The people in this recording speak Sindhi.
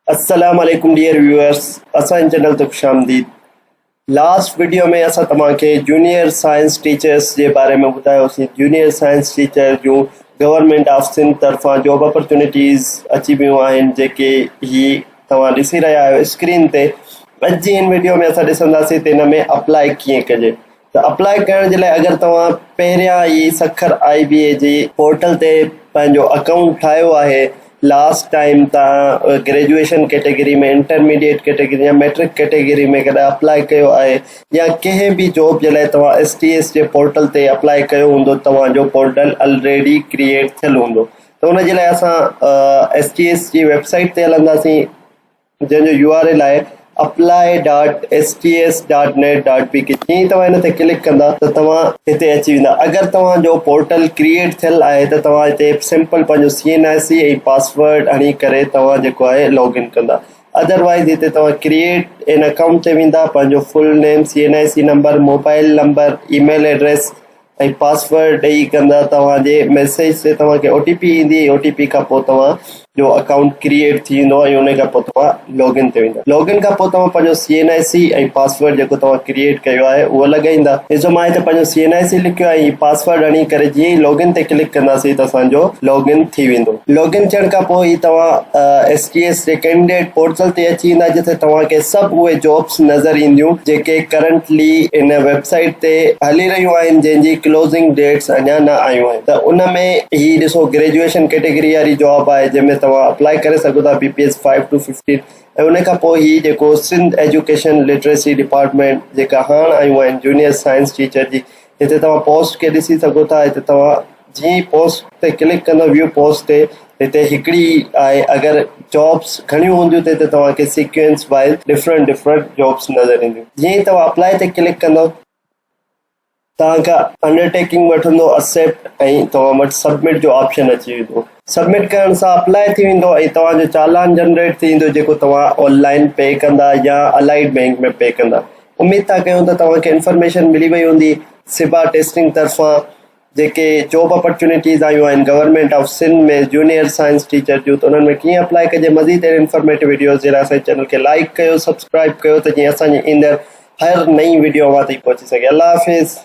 السلام عليڪم ڊيئر ويوئرس اسان جي چينل تي خوش آمديد لاسٽ وڊيو ۾ اسان توهان کي جونيئر سائنس ٽيچرس جي باري ۾ ٻڌايوسين junior science teacher June government of Sindh طرفان جاب اپرچونيٽيز اچي ويون آهن جيڪي هي توهان ڏسي رهيا آهيو اسڪرين تي اڄ جي هن وڊيو ۾ اسان ڏسنداسين ته ان ۾ اپلائي ڪيئن ڪجي ته اپلائي ڪرڻ جي لاء اگر توهان پهريان ئي سکر آئي بي اي جي پورٽل تي پنهنجو اڪائونٽ ٺاهيو آهي لاسٽ ٽائيم توهان گريجوئيشن ڪيٽيگري ۾ انٽرميڊيٽ ڪيٽيگري يا ميٽرڪ ڪيٽيگري ۾ ڪڏهن اپلائي ڪيو آهي يا ڪنهن به جاب جي لاء توهان ايس ٽي ايس جي پورٽل تي اپلائي ڪيو هوندو توهان جو پورٽل الريڊي ڪريئيٽ ٿيل هوندو ته ان جي لاء اسان ايس ٽي ايس جي ويب سائيٽ تي هلنداسين جنهن جو يو آر ايل آهي apply dot S T S dot net dot P K جيئن ئي توهان هن تي ڪلڪ ڪندا ته توهان هتي اچي ويندا اگر توهان جو پورٽل ڪريئيٽ ٿيل آهي ته توهان هتي سمپل پنهنجو سي اين آء سي ۽ پاسورڊ هڻي ڪري توهان جيڪو آهي لاگ ان ڪندا ادروائز هتي توهان ڪريئيٽ ان اڪائونٽ تي ويندا پنهنجو full name C N I C number mobile number email address ۽ password ڏئي ڪندا توهان جي ميسيج تي توهان کي او ٽي پي ايندي او ٽي پي کان پوء توهان جو اڪائونٽ ڪريئيٽ ٿي ويندو ۽ ان کان پوء توهان لاگ ان تي ويندا لاگ ان کان پوء توهان پنهنجو سي اين آء سي ۽ پاسورڊ جيڪو توهان ڪريئيٽ ڪيو آهي اهو لڳائيندا ڏسو مان هتي پنهنجو سي اين آء سي لکيو آهي ۽ پاسورڊ هڻي ڪري جيئن ئي لاگ ان تي ڪلڪ ڪنداسين ته اسان جو لاگ ان ٿي ويندو لاگ ان ٿيڻ کان پوء هي توهان ايس ٽي ايس جي ڪينڊيڊيٽ پورٽل تي اچي ويندا جتي توهان کي سڀ اهي جابس نظر اينديون جيڪي ڪرنٽلي ان ويب سائيٽ تي هلي رهيون آهن جنهن جي ڪلوزنگ ڊيٽس اڃا نه آيون آهن ته ان ۾ هي ڏسو گريجوئيشن ڪيٽيگري واري جاب آهي جنهن ۾ توهان اپلائي ڪري سگهو ٿا B P S five to fifteen ۽ ان کان پوء هي جيڪو سنڌ ايجوڪيشن لٽريسي ڊپارٽمينٽ جيڪا هاڻ آيون آهن جونيئر سائنس ٽيچر جي هتي توهان پوسٽ کي ڏسي سگهو ٿا هتي توهان جيئن ئي پوسٽ تي ڪلڪ ڪندو ويو پوسٽ تي هتي هڪڙي آهي اگر جابس گهڻيون هونديون ته هتي توهان کي sequence wise different different jobs نظر اينديون جيئن ئي توهان اپلائي تي ڪلڪ ڪندو توهان کان انڊرٽيڪنگ وٺندو اسيپٽ ۽ توهان وٽ سبمٽ جو آپشن اچي ويندو سبمٽ ڪرڻ سان اپلائي ٿي ويندو ۽ توهان جو چالان جنريٽ ٿي ويندو جيڪو توهان آن لائن پي ڪندا يا الائيڊ بينڪ ۾ پي ڪندا اميد ٿا ڪيون ته توهان کي انفارميشن ملي وئي هوندي سبا ٽيسٽنگ طرفان جيڪي جاب اپرچونيٽيز آيون آهن government of Sindh ۾ junior science teacher جون ته انهن ۾ ڪيئن اپلائي ڪجي مزيد اهڙي انفارميٽو وڊيوز جي لاء اسان جي چينل کي لائيڪ ڪيو سبسڪرائيب ڪيو ته جيئن اسان جي ايندڙ هر نئين وڊيو اوهان تائين پهچي سگهي الله حافظ.